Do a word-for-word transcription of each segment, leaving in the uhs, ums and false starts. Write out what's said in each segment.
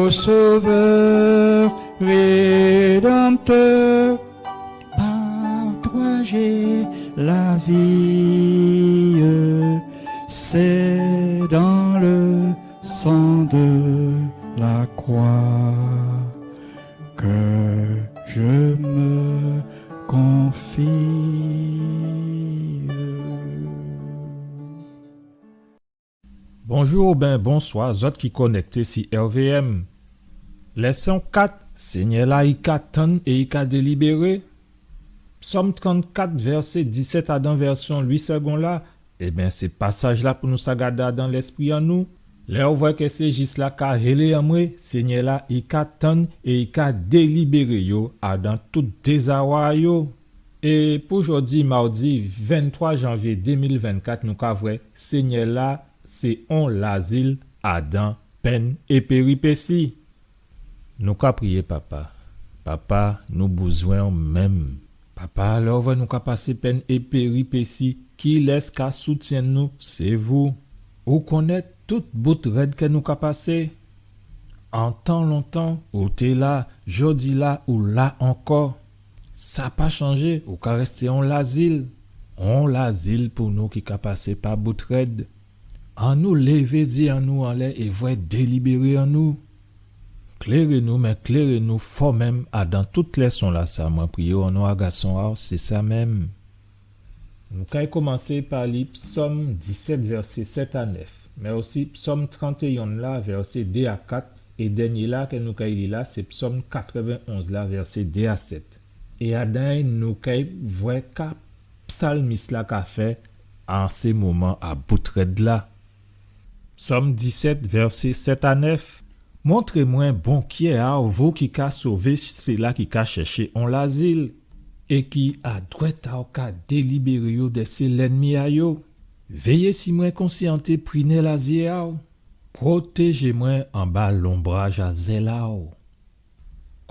Sauveur, Rédempteur, par toi j'ai la vie. C'est dans le sang de la croix que je me confie. Bonjou oubyen bonswa, zòt ki konèkté si R V M. Lèson kat, Sényè-la i ka tann é i ka délibéré. Psòm trannkat, vèsé disèt, adan vèsyon Louis Segond la, ében, sé pasaj-la pou nou sa gadé adan lèspri an nou. Lè ou vwè kè sé jis-la ka hélé anmwé, Sényè-la i ka tann é i ka délibéré yo adan tout dézawa yo. É pou jòdi, mawdi venntwa janvyé dé mil vennkat, nou ka vwè Sényè-la sé on lazil adan penn é péripési. Nou ka priyé, Papa. Papa, nou bouzwen ou menm. Papa, lè ou vwè nou ka pasé penn é péripési, kilès ka soutyenn nou? Sé vou. Ou konnèt tout bout rèd kè nou ka pasé. An tan lontan, ou té la, jòdi-la, ou la ankò. Sa pa chanjé, ou ka rèsté on lazil. On lazil pou nou ki ka pasé pa bout rèd. Annou lévé zyé an nou anlè é vwè délibéré an nou. Kléré nou, mé kléré nou fò menm adan tout lèson-lasa, mwen priyé o non a Gason a-w, sé sa menm. Nou kay komansé pa li Psòm disèt, vèsé sèt a nèf, mé osi Psòm trantéyen la, vèsé dé a kat, é dènyé-la kè nou kay li la, sé Psòm katrèvenonz la, vèsé dé a sèt. É adan-y, nou kay vwè ka psalmis-la ka fè an sé moman a bout rèd la. Psòm disèt, vèsé sèt a nèf. Montré mwen bon kyè a-w, vou ki ka sové séla ki ka chèché on lazil, é ki a dwèt a-w ka délibéré yo dè sé lènmi a yo. Véyé si mwen kon si an té prinèl a zyé a-w. Pwotéjé mwen anba lonbraj a zèl a-w.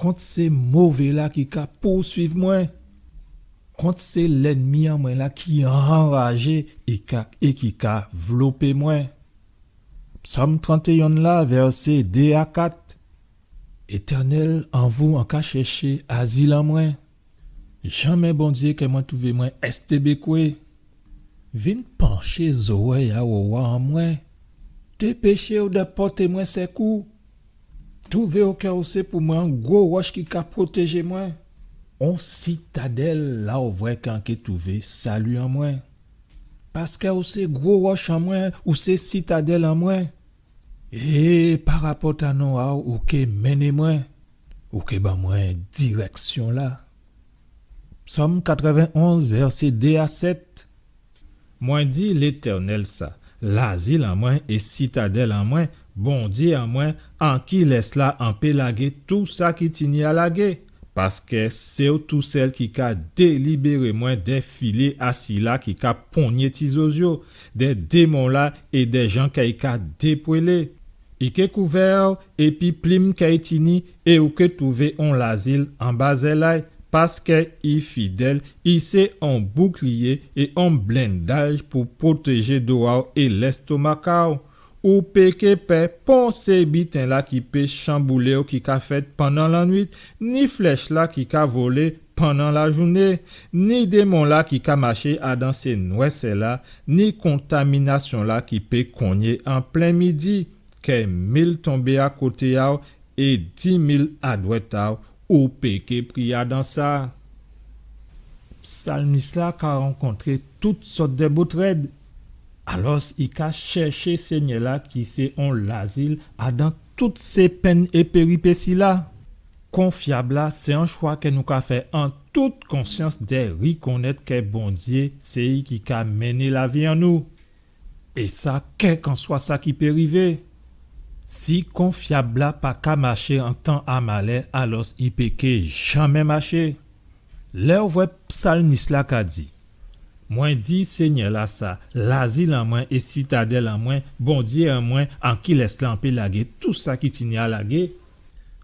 Kont sé mové-la ki ka pouswiv mwen, kont sé lènmi an mwen la ki anrajé é ka, é ki ka vlopé mwen. Psòm trantéyen la, vèsé dé a kat. Étènèl, an vou an ka chèché azil an mwen. Janmé Bondyé kè mwen twouvé mwen èstébékwé. Vin panché zòrèy a-w owa an mwen. Dépéché-w dè pòté mwen sèkou. Twouvé-w kè ou sé pou mwen on gwo wòch ki ka pwotéjé mwen. On sitadèl la ou vwè kè an ké twouvé sali an mwen. Paskè ou sé gwo wòch an mwen, ou sé sitadèl an mwen. É pa rapò a non a-w, ou ké mennen mwen, ou ké ban mwen dirèksyon-la. Psòm katrèvenonz, vèsé dé a sèt. Mwen di Létènèl sa, lazil an mwen é sitadèl an mwen, Bondyé an mwen, an kilès la an pé lagé tou sa ki tini a lagé? Paskè sé ou tousèl ki ka délibéré mwen dè filé a sila ki ka pongné ti zozyo, dè démon-la é dè jan kè i ka dépwélé. I ké kouvè-w épi plim kè i tini, é ou ké twouvé on lazil anba zèl a-y, paskè i fidèl, i sé on boukliyé é on blendaj pou pwotéjé do a-w é lèstomak a-w. Ou pé ké pè pon sé biten-la ki pé chanboulé-w ki ka fèt pandan lannwit, ni flèch-la ki ka volé pandan lajouné, ni démon-la ki ka maché adan sé nwèsè-la, ni kontaminasyon-la ki pé kongné an plen midi. Kè mil tonbé akoté a-w é dimil adwèt a-w, ou pé ké pri adan sa. Psalmis-la ka rankontré tout sòt dè bout rèd. Alòs, i ka chèché Sényè-la ki sé on lazil adan tout sé penn é péripési-la. Konfyab-la, sé on chwa kè nou ka fè an tout konsyans dè rikonnèt kè Bondyé sé i ki ka mennen lavi an nou. É sa, kèlkanswa sa ki pé rivé. Si konfyab-la pa ka maché an tan a malè, alòs i pé ké janmé maché. Lè ou vwè psalmis-la ka di, mwen di Sényè-la sa, lazil an mwen é sitadèl an mwen, Bondyé an mwen, an kilès la an pé lagé tou sa ki tini a lagé?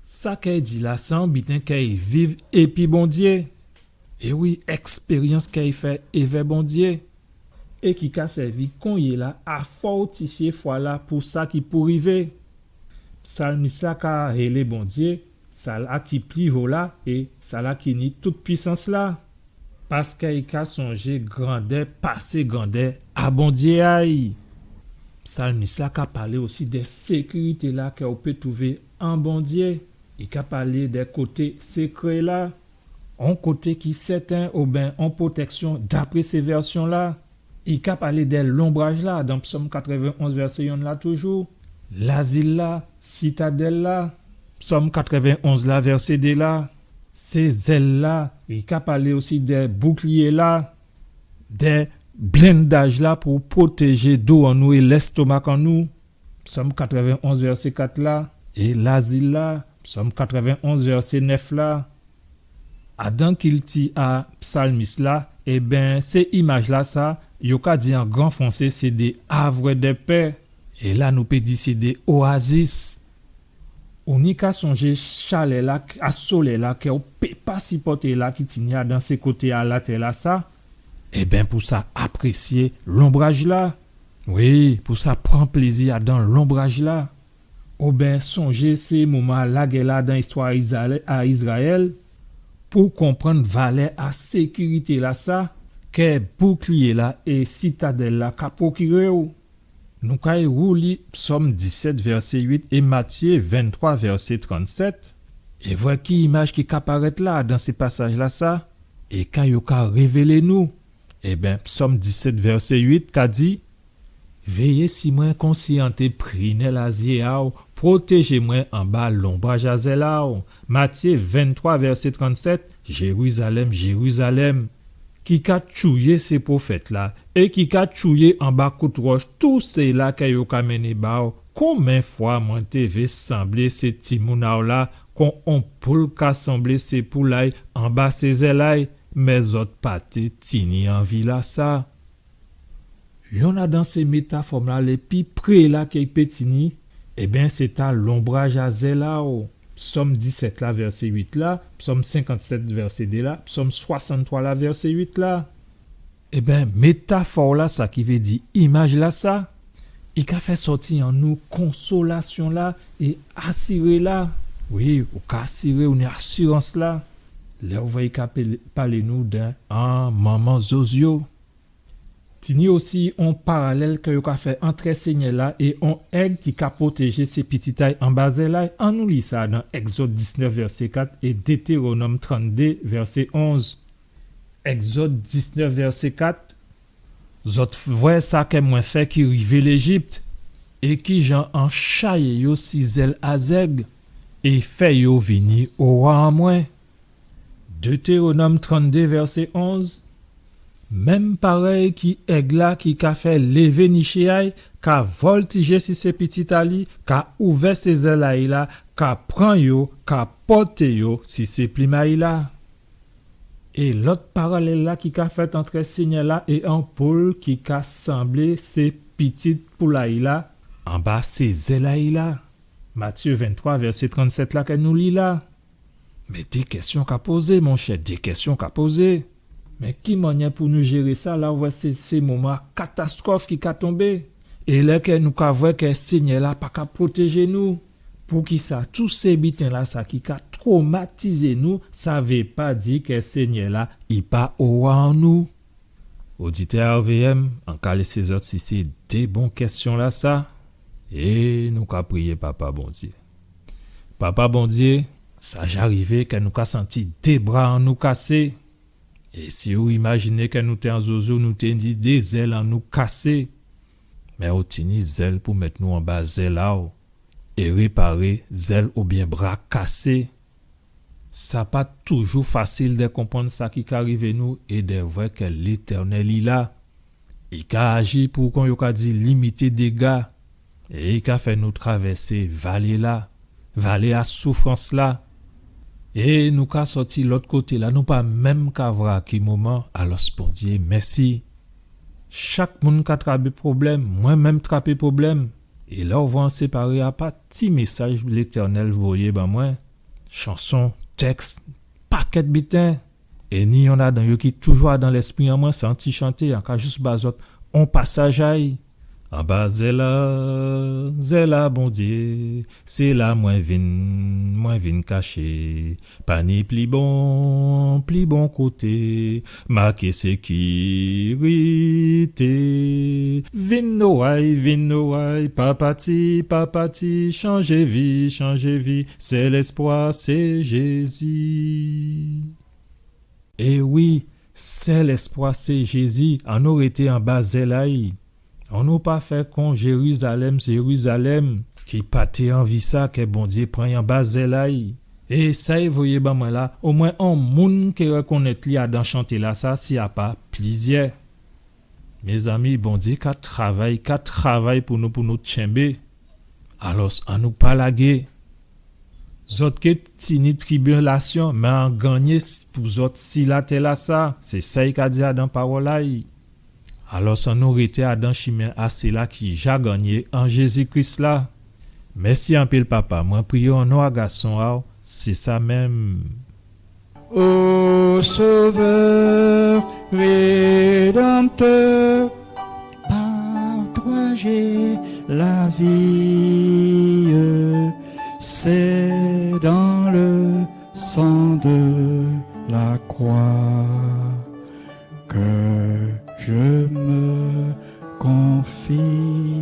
Sa kè i di la, sé on biten kè i viv épi Bondyé. É wi, èkspéryans kè i fè èvè Bondyé, é ki ka sèvi konyéla a fòtifyé fwa-la pou sa ki pou rivé. Psalmis-la ka rélé Bondyé, sa-la ki pli ho la é sa-la ki ni tout pwisans-la. Paskè i ka sonjé grandè, pasé grandè a Bondyé a'y. Psalmis-la ka palé osi dè sékirité-la kè ou pé twouvé an Bondyé. I ka palé dè koté sékré-la, on koté ki sèten oben on pwotèksyon dapré sé vèsyon-la. I ka palé dè lonbraj-la dan Psòm katrèven-onz vèsé yonn la toujou. Lazil-la, sitadèl-la, Psòm katrèven-onz la vèsé dé la. Sé zèl-la, i ka palé osi dè boukliyé-la, dè blendaj-la pou pwotéjé do an nou é lèstomak an nou. Psòm katrèven-onz vèsé kat la, é lazil-la, Psòm katrèven-onz vèsé nèf la. Adan kilti a psalmis-la, ében, sé imaj-lasa, yo ka di an gran fransé, sé dé havre de paix. É la, nou pé di sé dé oazis. Ou ni ka sonjé chalè-la, a solèy-la, kè ou pé pa sipòté la ki tini adan sé koté a latè-lasa. Ében, pou sa aprésyé lonbraj-la. Wi, pou sa pran plézi adan lonbraj-la. Oben sonjé sé moman a lagè-la dan istwa a Izra-, a Izrayèl, pou konprann valè a sékirité-lasa, kè boukliyé-la é sitadèl-la ka pwokiré'w. Nou kay wouli Psòm disèt vèsé uit é Matyé venntwa vèsé trannsèt, é vwè ki imaj ki ka parèt la dan sé pasaj-lasa, é ka yo ka révélé nou. Ében, Psòm disèt vèsé uit ka di, Véyé si mwen kon si an té prinèl a zyé a'w, pwotéjé mwen anba lonbraj a zèl a'w. Matyé venntwa vèsé trannsèt, Jérizalèm, Jérizalèm, ki ka tchouyé sé pwofèt-la, é ki ka tchouyé anba kout wòch tout séla kè yo ka mennen ba'w, konbyen fwa mwen té vé sanblé sé timoun a'w la, kon on poul ka sanblé sé poul a'y anba sé zèl a'y, mé zòt pa té tini anvi-lasa. Yonn adan sé métafò-la lé pi pré la kè i pé tini, ében, sé ta lonbraj a zèl a'w. Psòm disèt la, vèsé uit la, Psòm senkannsèt, vèsé dé la, Psòm swasanntwa la, vèsé uit la. Ében, métafò-lasa, ki vé di imaj-lasa, i ka fè sòti an nou konsolasyon-la é asiré-la. Wi, ou ka asiré, ou ni asirans-la. Lè ou vwè i ka pèl-, palé nou dè an manman zozyo. Tini osi on paralèl kè yo ka fè antrè Sényè-la é on èg ki ka pwotéjé sé pitit a'y anba zèl a'y. Annou li sa dan Ègzòd diznèf vèsé kat é Détéwonòm tranndé vèsé onz. Ègzòd diznèf vèsé kat. Zòt vwè sa kè mwen fè ki rivé Léjip, é kijan an chayé yo si zèl a zèg, é fè yo vini owa an mwen. Détéwonòm tranndé, vèsé onz. Menm parèy ki èg-la ki ka fè lévé niché a'y, ka vòltijé si sé pitit a li, ka ouvè sé zèl a'y la, ka pran yo, ka pòté yo si sé plim a'y la. É lòt paralèl-la ki ka fèt antrè Sényè-la é on poul ki ka sanblé sé pitit poul a'y la, anba sé zèl a'y la. Matyé venntwa, vèsé trannsèt la kè nou li la. Mé dé kèsyon ka pozé, monchè, dé kèsyon ka pozé. Mé ki mannyè pou nou jéré sa la, ou vwè sé, sé moman katastwòf ki ka tonbé. É lè kè nou ka vwè kè Sényè-la pa ka pwotéjé nou. Poukisa tout sé biten-lasa ki ka twomatizé nou, sa vé pa di kè Sényè-la, i pa owa an nou. Oditè R V M, an ka lésé zòt si sé dé bon kèsyon-lasa, é nou ka priyé Papa Bondyé. Papa Bondyé, sa ja rivé kè nou ka santi dé bra an nou kasé. É si ou imajiné kè nou té an zozo, nou té ni dé zèl an nou kasé, mé ou tini zèl pou mèt nou anba zèl a'w é réparé zèl oubyen bra kasé. Sa pa toujou fasil dè konprann sa ki ka rivé nou é dè vwè kè Létènèl i la. I ka aji pou, kon yo ka di, limité déga. É i ka fè nou travèsé valé-la, valé a soufrans-la. É nou ka sòti lòt koté-la, nou pa menm ka vwè a ki moman, alòs Bondyé, mèsi. Chak moun ka trapé pwoblèm, mwen menm trapé pwoblèm. É lè ou vwè an séparé, a pa ti mésaj Létènèl voyé ban mwen, chanson, tèks, pakèt biten. É ni yonn adan yo ki toujou adan lèspri an mwen, sé on ti chanté, an ka jis ba zòt on pasaj a'y. Anba zèl a, zèl a Bondyé, sé la mwen vin, mwen vin kaché. Pa ni pli bon, pli bon koté, maké sékirité. Vin no way, vin no way, pa pati, pa pati, chanjé vi, chanjé vi, sèl èspwa sé Jézi. É wi, sèl èspwa sé Jézi, annou rété anba zèl a'y. Annou pa fè kon Jérizalèm, Jérizalèm, ki pa té anvi sa kè Bondyé pran'y anba zèl a'y. É sa i voyé ban mwen la, omwen on moun ki rèkonnèt li adan chanté-lasa, si a pa plizyè. Mézanmi, Bondyé ka travay, ka travay pou nou, pou nou tchenbé. Alòs, annou pa lagé. Zòt ké tini tribilasyon, mé an gannyé s-, pou zòt si latè-lasa. Sé sa i ka di adan pawòl a'y. Alòs, annou rété adan chimen a sila ki ja gannyé an Jézi Kris la. Mèsi anpil, Papa. Mwen priyé o non a Gason a'w, sé sa menm. Ô Sauveur Rédempteur, par toi j'ai la vie, c'est dans le sang de la croix que je me confie.